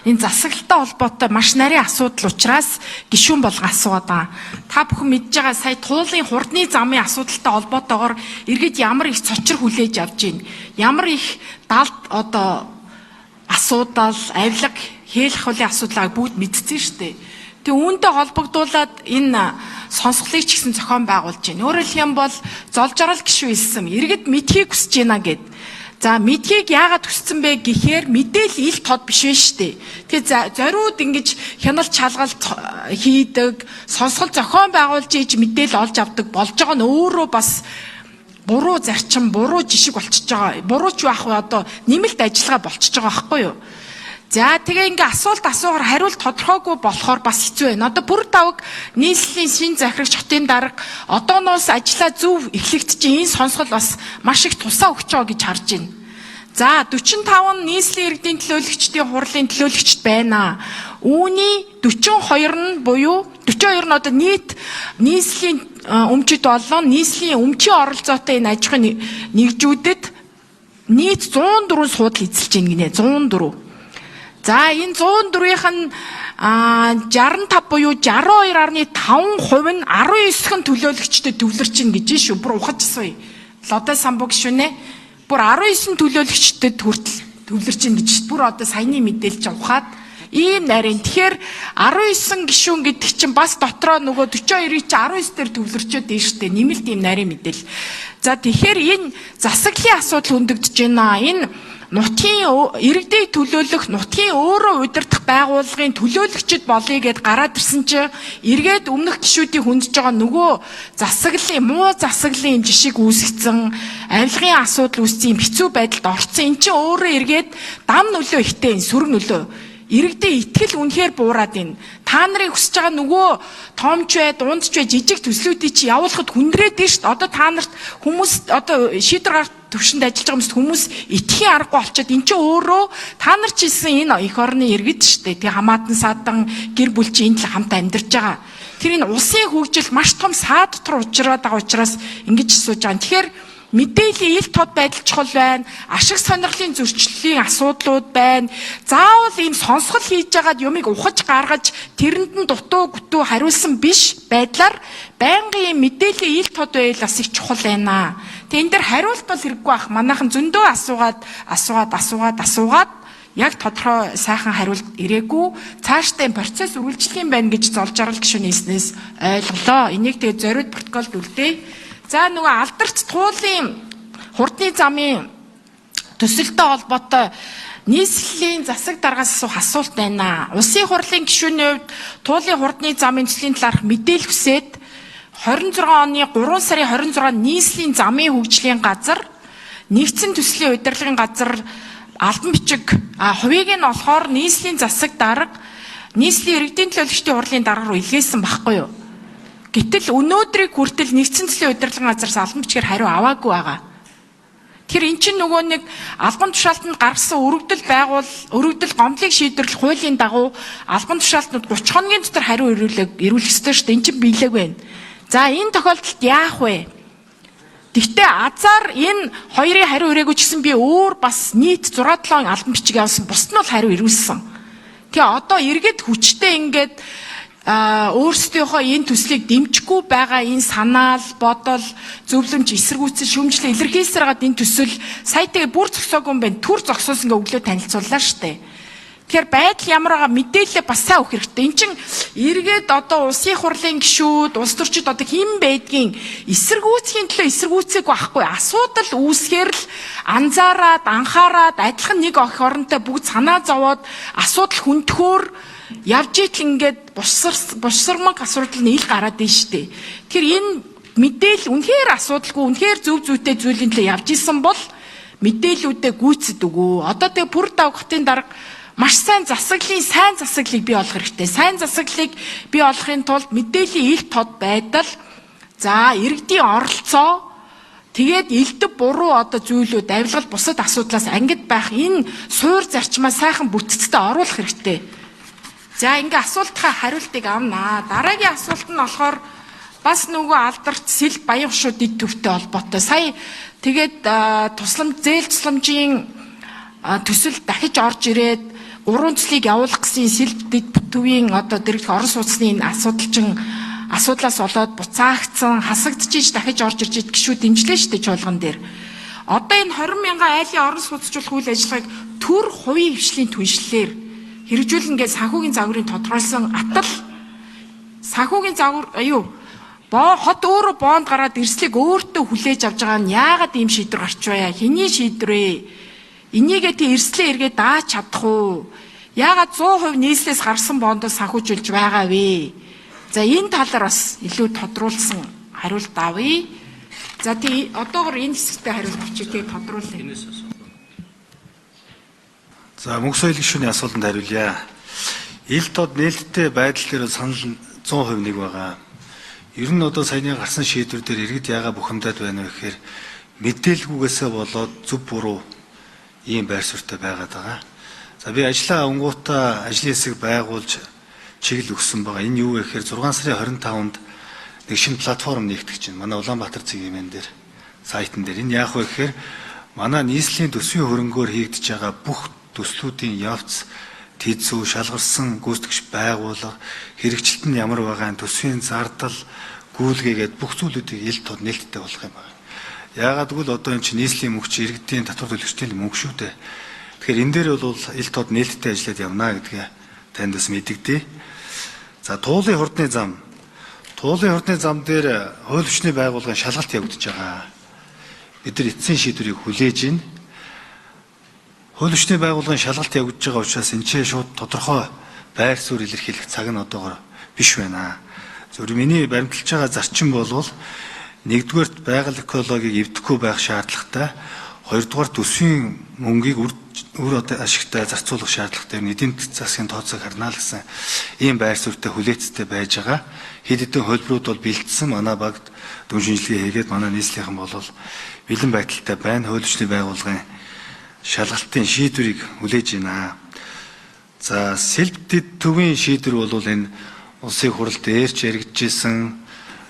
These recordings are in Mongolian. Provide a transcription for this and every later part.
Энэ засаглалтай холбоотой маш нарийн асуудал учраас гишүүн болгон асуугаад байгаа. Та бүхэн мэдж байгаа сая туулын хурдны замын асуудалтай холбоотойгоор иргэд ямар их цочор хүлээж авч байна. Ямар их далд одоо асуудал, авилга, хээлх хуулийн асуудлыг бүгд мэдсэн шүү дээ. Тэгээ үүнтэй холбогдуулаад энэ сонсголыг ч гэсэн зохион байгуулж байна. Өөрөөр хэлэх юм бол золжорол гишүүн хэлсэн. Иргэд мэдхийг хүсэж байна гэд. За мэдхийг яагаад хүссэн бэ гэхээр мэдээл ил тод биш вэ шүү дээ. Тэгээ зориуд ингэж хяналт чалгалт хийдэг, сонсгол зохион байгуулж ийж мэдээл олж авдаг болж байгаа нь өөрөө бас буруу зарчим, буруу жишг болчихж байгаа. Буруу ч байх вэ одоо нэмэлт ажиллагаа болчихж байгаа байхгүй юу? За тэгээ ингээ асуулт асуугаар хариулт тодорхойгүй болохоор бас хэцүү байна. Одоо бүр давг нийслэлийн шин захирагч хотын дарга одооноос ажлаа зөв эхлэгдэж чинь энэ сонсгол бас маш их тусаа өгч байгаа гэж харж байна. За 45 нь нийслэлийн иргэдийн төлөөлөгчдийн хурлын төлөөлөгчд байна. Үүний 42 нь буюу 42 нь одоо нийт нийслэлийн өмчид болон нийслэлийн өмчийн оролцоотой энэ аж ахуйн нэгжүүдэд нийт 104 суудал эзэлж байна гинэ 104. За энэ 104-ийнх нь 65 буюу 62.5% нь 19-н төлөөлөгчдөд төвлөрч ин гэж шүү. Бүр ухаж асууя. Лодой самбуу гişүнэ. Бүр 19 төлөөлөгчдөд хүртэл төвлөрч ин гэж бүр одоо саяны мэдээлэл чи ухаад ийм нарийн. Тэгэхээр 19 гишүүн гэдэг чинь бас дотроо нөгөө 42-ыг чи 19 дээр төвлөрчөөд дээ штэ. Нэмэлт ийм нарийн мэдээлэл. За тэгэхээр энэ засаглалын асуудал хөндөгдөж байна. Энэ нутгийн иргэдийг төлөөлөх нутгийн өөрөө удирдах байгууллагын төлөөлөгчд болъё гэд гараад ирсэн чинь эргээд өмнөх гишүүдийн хүндж байгаа нөгөө засаглалын муу засаглалын юм жишиг үүсгэсэн, авилгын асуудал үүссэн юм хэцүү байдалд орцсон. Эн чинь өөрөө эргээд дам нөлөө ихтэй, энэ сөрөг нөлөө. Иргэдийн итгэл үнэхээр буураад байна. Та нарын хүсэж байгаа нөгөө томч бай, дундч бай, жижиг төслүүдийг чи явуулахад хүндрээд байна шүү дээ. Одоо та нарт хүмүүс одоо шийдвэр гарах төвшөнд ажиллаж байгаа хүмүүс итгэхийн аргагүй болчиход эн чинь өөрөө та нар ч хэлсэн энэ эх орны иргэд шүү дээ. Тэгээ хамаатан садан гэр бүл чи энэ л хамт амьдарч байгаа. Тэр энэ улсын хөгжил маш том саад дотор учраад байгаа учраас ингэж асууж байгаа. Тэгэхээр мэдээллийн ил тод байдал чухал байна. Ашиг сонирхлын зөрчлийн асуудлууд байна. Заавал ийм сонсгол хийж байгаад юмыг ухаж гаргаж тэрэнд нь дутуу гүтүү хариулсан биш байдлаар байнгын ийм мэдээллийн ил тод байл бас их чухал байна. Тэгээ энэ дэр хариулт бол хэрэггүй бах. Манайхан зөндөө асуугаад асуугаад асуугаад асуугаад яг тодорхой сайхан хариулт ирээгүй. Цаашдаа энэ процесс үргэлжлэх юм байна гэж золж аргал гишүүний хэлснээс ойлголоо. Энийг тэгээ зориуд протоколд үлдээе. За нөгөө алдарт туулын хурдны замын төсөлтэй холбоотой нийслэлийн засаг даргаас асуух асуулт байна. Улсын хурлын гишүүний хувьд туулын хурдны замын төслийн талаарх мэдээлэл хүсээд 26 оны 3 сарын 26-нд нийслэлийн замын хөгжлийн газар нэгдсэн төслийн удирдлагын газар албан бичиг хувийг нь болохоор нийслэлийн засаг дарга нийслэлийн иргэдийн төлөөлөгчдийн хурлын дарга руу илгээсэн байхгүй юу? Гэтэл өнөөдрийг хүртэл нэгдсэн төслийн удирдлагын газараас албан бичгээр хариу аваагүй байгаа. Тэгэхээр эн чинь нөгөө нэг албан тушаалтанд гаргасан өргөдөл байгуул өргөдөл гомдлыг шийдвэрлэх хуулийн дагуу албан тушаалтнууд 30 хоногийн дотор хариу ирүүлэх ёстой шүү дээ. Эн чинь биелээгүй байна. За энэ тохиолдолд яах вэ? Гэхдээ азар энэ хоёрын хариу ирээгүй ч гэсэн би өөр бас нийт 6 7 албан бичиг явуулсан. Бусд нь бол хариу ирүүлсэн. Тэгээ одоо иргэд хүчтэй ингээд өөрсдийнхөө энэ төслийг дэмжихгүй байгаа энэ санаал, бодол, зөвлөмж, эсэргүүцэл, шүүмжлэл илэрхийлсээр хагаад энэ төсөл сая тэгээ бүр зогсоогүй юм байна. Түр зогсоосон ингээ өглөө танилцууллаа штэ. Тэгэхээр байдал ямар байгаа мэдээлэлээ бас сайн өгөх хэрэгтэй. Эн чин эргээд одоо улсын хурлын гишүүд, улс төрчид одоо хэн байдгийн эсэргүүцхийн төлөө эсэргүүцээгүй байхгүй. Асуудал үүсгэхээр л анзаараад, анхаарад адилхан нэг ох оронтой бүгд санаа зовоод асуудал хүндхөөр явж итл ингээд бусармаг асуудал нь ил гараад ийн штэ. Тэгэхээр энэ мэдээлэл үнэхээр асуудалгүй, үнэхээр зөв зүйтэй зүйлийн төлөө явж исэн бол мэдээллүүдээ гүйцэд өгөө. Одоо тэгээ бүр давг хотын дарга маш сайн засаглалын сайн засаглалыг бий болгох хэрэгтэй. Сайн засаглалыг бий болгохын тулд мэдээллийн ил тод байдал, за иргэдийн оролцоо, тэгээд элдв буруу одоо зүйлүүд, авилгал бусад асуудлаас ангид байх энэ суур зарчмаа сайхан бүтцтэй оруулах хэрэгтэй. За ингээ асуултынхаа хариултыг авнаа. Дараагийн асуулт нь болохоор бас нөгөө алдарт сэл баян хушууд эд төвтэй холбоотой. Сая тэгээд тусламж зээл тусламжийн төсөл дахиж орж ирээд Гурван төслийг явуулах гэсэн сэлб дэд төвийн одоо дэрэгдэх орон сууцны энэ асуудал чинь асуудлаас болоод буцаагдсан, хасагдчихж дахиж орж ирж ид гişүү дэмжлээ шүү дээ чуулган дээр. Одоо энэ 20 мянган айлын орон сууцжуулах үйл ажиллагааг төр хувийн хвшлийн түншлэлээр хэрэгжүүлнэ гэж санхүүгийн загварын тодорхойлсон атал санхүүгийн загвар аюу хот өөрөө бонд гараад эрслийг өөртөө хүлээж авч байгаа нь яагаад ийм шийдвэр гарч байя? Хэний шийдвэр вэ? Энийгээ тий эрслээ эргээ дааж чадах уу? Яагаад 100% нийслээс гарсан бондоо санхүүжүүлж байгаа вэ? За энэ талаар бас илүү тодруулсан хариулт авъя. За тий одоогор энэ хэсэгтээ хариулт авчиг тий тодруулъя. За мөнх соёл гишүүний асуултанд хариулъя. Ил тод нээлттэй байдал дээр санал 100% нэг байгаа. Ер нь одоо саяны гарсан шийдвэр дээр иргэд яага бухимдаад байна вэ гэхээр мэдээлгүйгээсээ болоод зөв буруу ийм байр суурьтай байгаад байгаа. За би ажлаа авангуудаа ажлын хэсэг байгуулж чиглэл өгсөн байгаа. Энэ юу вэ гэхээр 6 сарын 25-нд нэг шинэ платформ нээгдэж байна. Манай Улаанбаатар цэгийн дээр сайтн дээр. Энэ яах вэ гэхээр манай нийслэлийн төсвийн хөрөнгөөр хийгдэж байгаа бүх төслүүдийн явц, тэзүү, шалгарсан гүйцэтгэгч байгууллага, хэрэгжилт нь ямар байгаа нь, төсвийн зардал, гүйлгээгээд бүх зүйлүүдийг ил тод нээлттэй болох юм байна. Яагаад гэвэл одоо энэ чинь нийслэлийн мөнгө чи иргэдийн татвар төлөгчдийн мөнгө шүү дээ. Тэгэхээр энэ дээр бол ил тод нээлттэй ажиллаад явна гэдгээ танд бас мэдэгдээ. За туулын хурдны зам. Туулын хурдны зам дээр хууль хүчний байгууллагын шалгалт явагдаж байгаа. Бид нар эцсийн шийдвэрийг хүлээж байна. Хууль хүчний байгууллагын шалгалт явагдаж байгаа учраас энэ ч шууд тодорхой байр суурь илэрхийлэх цаг нь одоогор биш байна. Зөвхөн миний баримталж байгаа зарчим бол нэгдүгээрт байгаль экологийг эвдэхгүй байх шаардлагатай, хоёрдугаар төсвийн мөнгийг үр ашигтай зарцуулах шаардлагатай, эдийн засгийн тооцоог харна л гэсэн ийм байр суурьтай хүлээцтэй байж байгаа. Хэд хэдэн хөлбөрүүд бол бэлдсэн, манай багт дүн шинжилгээ хийгээд манай нийслэлийнхэн бол бэлэн байдалтай байна. Хууль хүчний байгууллагын шалгалтын шийдвэрийг хүлээж байна. За сэлб дэд төвийн шийдвэр бол энэ улсын хурал дээрч яригдчихсэн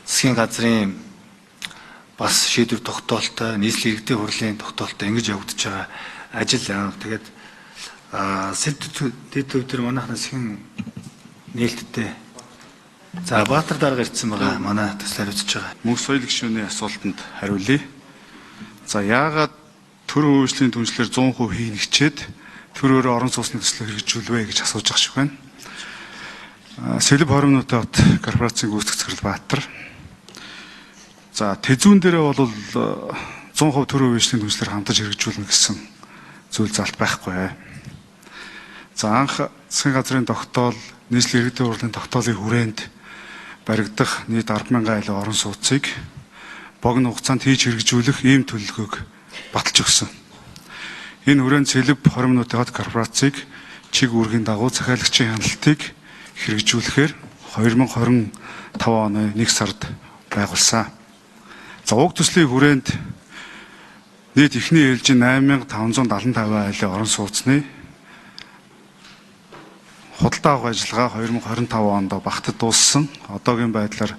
засгийн газрын бас шийдвэр тогтоолтой, нийслэлийн иргэдийн хурлын тогтоолтой ингэж явагдаж байгаа ажил. Тэгээд сэлб дэд төв дээр манайхнаас хэн нээлттэй. За Баатар дарга ирсэн байгаа. Манай төсөл хариуцж байгаа. Мөнх соёл гишүүний асуултанд хариулъя. За яагаад төр хөгжлийн түншлэлээр 100% хийнэ хичээд төр өөрөө орон сууцны төслөө хэрэгжүүлвэ гэж асууж байгаа шиг байна. Сэлб 20 минутын хот корпорацийн гүйцэтгэх захирал Баатар. За тэзүүн дээрээ бол 100% төр хөгжлийн түншлэлээр хамтарч хэрэгжүүлнэ гэсэн зүйл залт байхгүй. За анх засгийн газрын тогтоол, нийслэлийн иргэдийн хурлын тогтоолын хүрээнд баригдах нийт 10,000 айлын орон сууцыг богино хугацаанд хийж хэрэгжүүлэх ийм төлөвлөгөөг баталж өгсөн. Энэ хүрээнд Сэлб 20 минутын хот корпорацийг чиг үүргийн дагуу захиалагчийн хяналтыг хэрэгжүүлэхээр 2025 оны 1 сард байгуулсан. За уг төслийн хүрээнд нийт эхний ээлжийн 8575 айлын орон сууцны худалдаа авах ажиллагаа 2025 онд багтад дууссан. Одоогийн байдлаар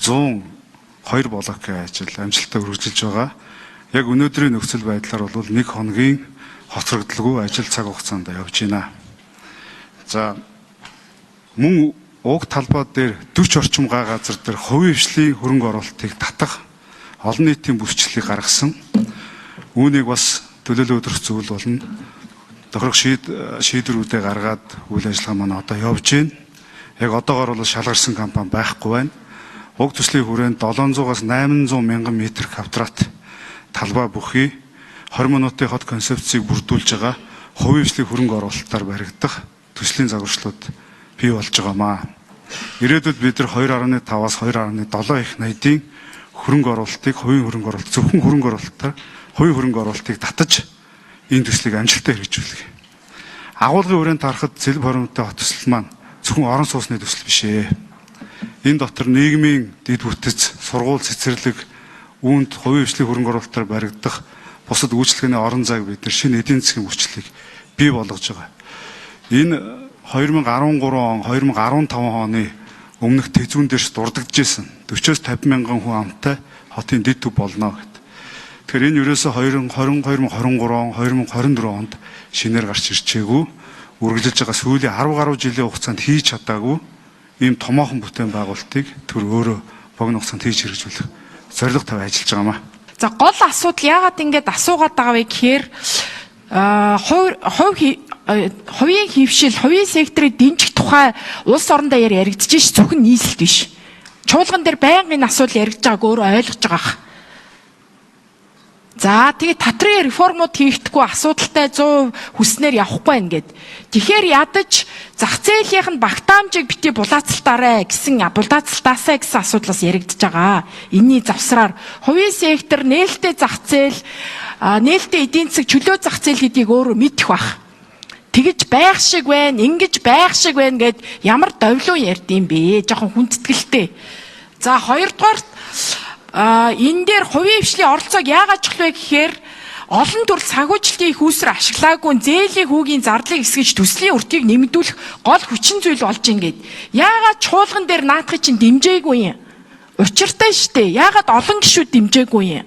102 блокийн ажил амжилттай үргэлжилж байгаа. Яг өнөөдрийн нөхцөл байдлаар бол нэг хоногийн хоцрогдолгүй ажил цаг хугацаанд явж байна. За мөн уг талбай дээр 40 орчим гай газар дээр хувийн хвшлийн хөрөнгө оруулалтыг татах олон нийтийн бүсчлэлийг гаргасан. Үүнийг бас төлөөлөл өдрөх зүйл болно. Тохирох шийдвэрүүдээ гаргаад үйл ажиллагаа маань одоо явж байна. Яг одоогоор бол шалгарсан компани байхгүй байна. Уг төслийн хүрээнд 700-аас 800 мянган метр квадрат талбай бүхий 20 минутын хот концепцийг бүрдүүлж байгаа хувийн хвшлийн хөрөнгө оруулалтаар баригдах төслийн загварчлалууд бий болж байгаамаа. Ирээдүйд бид нар 2.5-аас 2.7 их найдын хөрөнгө оруулалтыг хувийн хөрөнгө оруулалт зөвхөн хөрөнгө оруулалтаар хувийн хөрөнгө оруулалтыг татаж энэ төслийг амжилттай хэрэгжүүлэх. Агуулгын хүрээнд харахад Сэлб 20 минутын хот төсөл маань зөвхөн орон сууцны төсөл биш ээ. Энэ дотор нийгмийн дэд бүтэц, сургууль цэцэрлэг, үүнд хувийн хвшлийн хөрөнгө оруулалтаар баригдах бусад үйлчилгээний орон зайг бид нар шинэ эдийн засгийн хүчлийг бий болгож байгаа. Энэ 2013 он, 2015 оны өмнөх тэзүүн дээрс дурддагжсэн 40-оос 50 мянган хүн амтай хотын дэд төв болно гэд. Тэгэхээр энэ ерөөсөө 2022, 2023 он, 2024 онд шинээр гарч ирчээгүй. үргэлжилж байгаа сүүлийн 10 гаруй жилийн хугацаанд хийж чадаагүй ийм томоохон бүтээн байгуулалтыг төр өөрөө богино хугацаанд хийж хэрэгжүүлэх зорилго тавиад ажиллаж байгаа юм аа. За гол асуудал яагаад ингэж асуугаад байгаа вэ гэхээр хувийн хэвшил, хувийн секторыг дэмжих тухай улс орондоо яригдж ш зөвхөн нийслэлд биш. Чуулган дээр байнгын энэ асуудал яригдж байгааг өөрөө ойлгож байгаа. За тэгээ татрын реформууд хийгдэхгүй асуудалтай 100% хүснээр явахгүй байна гэд. Тэгэхээр ядаж зах зээлийнх нь багтаамжийг бити булаацалтаарэ гэсэн булаацалтаасаа гэсэн асуудлаас яригдж байгаа. Энийний завсраар хувийн сектор нээлттэй зах зээл, нээлттэй эдийн засаг, чөлөө зах зээл гэдгийг өөрөө мэдэх бах. Тэгэж байх шиг байна, ингэж байх шиг байна гэд ямар довлоо ярьд юм бэ? Жохон хүндэтгэлтэй. За хоёрдугаарт энэ дээр хувийн хвшлийн оролцоог яагаад чухал вэ гэхээр олон төрөл санхүүжилтийн их үүсвэр ашиглаагүй зээлийн хүүгийн зардлыг эсгэж төслийн өртгийг нэмэгдүүлэх гол хүчин зүйл болж ин гэд. Яагаад чуулган дээр наадахыг чинь дэмжээгүй юм? Учиртай штэ. Яагаад олон гишүүд дэмжээгүй юм?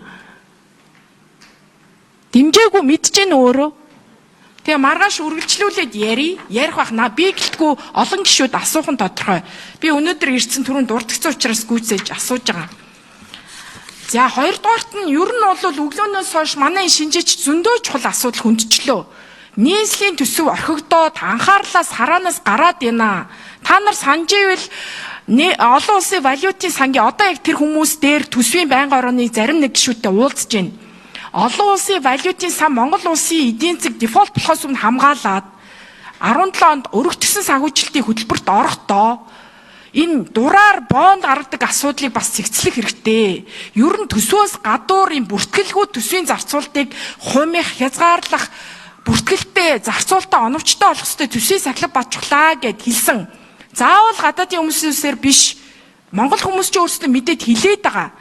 Дэмжээгүй мэдэж гин өөрөө. Тэгээ маргааш үргэлжлүүлээд яри. Ярих бах на би гэлтгүү олон гишүүд асуух нь тодорхой. Би өнөөдөр ирсэн түрүүнд дурдгцсан учраас гүйцээж асууж байгаа. За хоёрдугаарт нь ер нь бол өглөөнөөс хойш манай шинжээч зөндөө чухал асуудал хүндчлөө. Нийслэлийн төсөв орхигдоод анхаарлаас хараанаас гараад байна. Та нар санаж ивэл олон улсын валютын сангийн одоо яг тэр хүмүүс дээр төсвийн байнгын орооны зарим нэг гишүүдтэй уулзж байна. Олон улсын валютын сан Монгол улсын эдийн засаг дефолт болохоос өмнө хамгаалаад 17 онд өргөтгсөн санхүүжилтийн хөтөлбөрт орохдоо энэ дураар бонд гаргадаг асуудлыг бас цэгцлэх хэрэгтэй. Ер нь төсвөөс гадуур юм бүртгэлгүй төсвийн зарцуултыг хумих, хязгаарлах, бүртгэлтэй зарцуултаа оновчтой болох ёстой төсвийн сахилга батчглаа гэд хэлсэн. Заавал гадаадын хүмүүсээсээр биш. Монгол хүмүүс ч өөрсдөө мэдээд хилээд байгаа.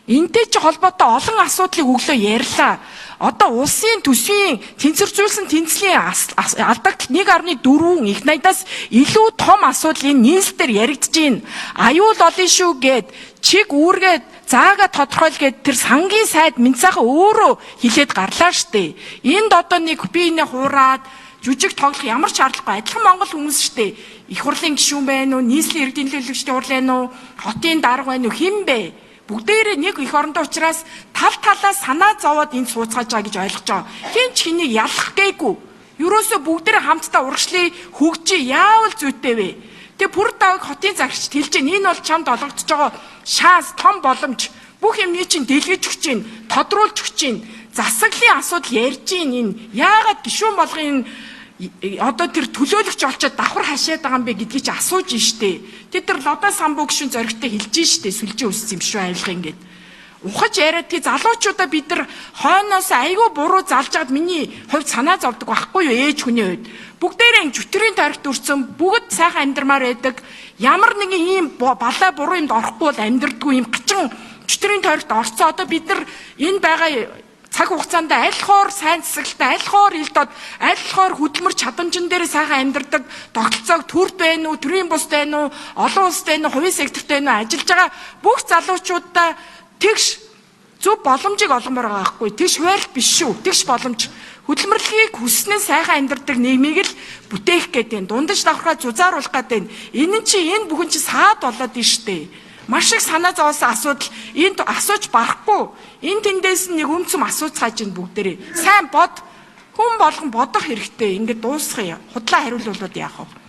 Энтэй ч холбоотой олон асуудлыг өглөө ярьлаа. Одоо улсын төсвийн тэнцвэржүүлсэн тэнцлийн алдагдал 1.4 их найдаас илүү том асуудал энэ нийслэл дээр яригдж байна. Аюул олон шүү гэд чиг үүргээ заагаа тодорхойл гэд тэр сангийн сайд Минцаахан өөрөө хилээд гарлаа штэ. Энд одоо нэг би энэ хуураад жүжиг тоглох ямар ч шаардлагагүй адилхан монгол хүмүүс штэ. Их хурлын гишүүн байна уу, нийслэлийн иргэдийн төлөөлөгчдийн хурл байна уу, хотын дарга байна уу, хэн бэ? Бүгдээрээ нэг их орондоо учраас тал талаа санаа зовоод энд сууцгааж байгаа гэж ойлгож байгаа. Хэн ч хэнийг ялах гээгүй. Ерөөсөө бүгдээрээ хамтдаа урагшлыг хөгжиж яавал зүйтэй вэ? Тэгээ бүр давг хотын загч хэлж байна. Энэ бол чамд олгогдож байгаа шанс, том боломж. Бүх юмний чинь дэлгэж өгч чинь, тодруулж өгч чинь. Засаглалын асуудал ярьж чинь энэ. Яагаад гишүүн болгон энэ одоо тэр төлөөлөгч олчоод давхар хашаад байгаа юм бэ гэдгийг чи асууж штэ. Тэд тэр Лодой самбуу гишүүн зоригтой хэлж штэ. Сүлжээ өссөн юм шүү авилга ингээд. Ухаж яриад тий залуучуудаа бид нар хойноос айгүй буруу залж байгаад миний хувьд санаа зовдөг байхгүй юу ээж хүний хувьд. Бүгдээрээ ингэ чөтгөрийн тойрогт өрцөн бүгд сайхан амьдрмаар байдаг. Ямар нэгэн ийм балай буруу юмд орохгүй бол амьдрдаггүй юм гачин чөтгөрийн тойрогт орцсон. Одоо бид нар энэ байгаа цаг хугацаанд аль хоор сайн засаглалтай, аль хоор ил дод, аль хоор хөдөлмөр чадамжин дээр сайхан амьдардаг тогтолцоог төрд байна уу, төрийн бус байна уу, олон улсад байна уу, хувийн секторт байна уу ажиллаж байгаа бүх залуучуудаа тэгш зөв боломжийг олгомоор байгаа байхгүй. Тэгш хуваарлт биш шүү. Тэгш боломж. Хөдөлмөрлөгийг хүснэн сайхан амьдардаг нийгмийг л бүтээх гэдэг нь дундаж давхраа зузааруулах гэдэг нь энэ нь чи энэ бүхэн чи саад болоод ин штэ. Маш их санаа зовоосон асуудал энд асууж барахгүй. Энэ тэндээс нэг өмцөм асууцгааж ин бүгдээрээ. Сайн бод. Хүн болгон бодох хэрэгтэй. Ингээд дуусгая. Худлаа хариулуулаад яах вэ?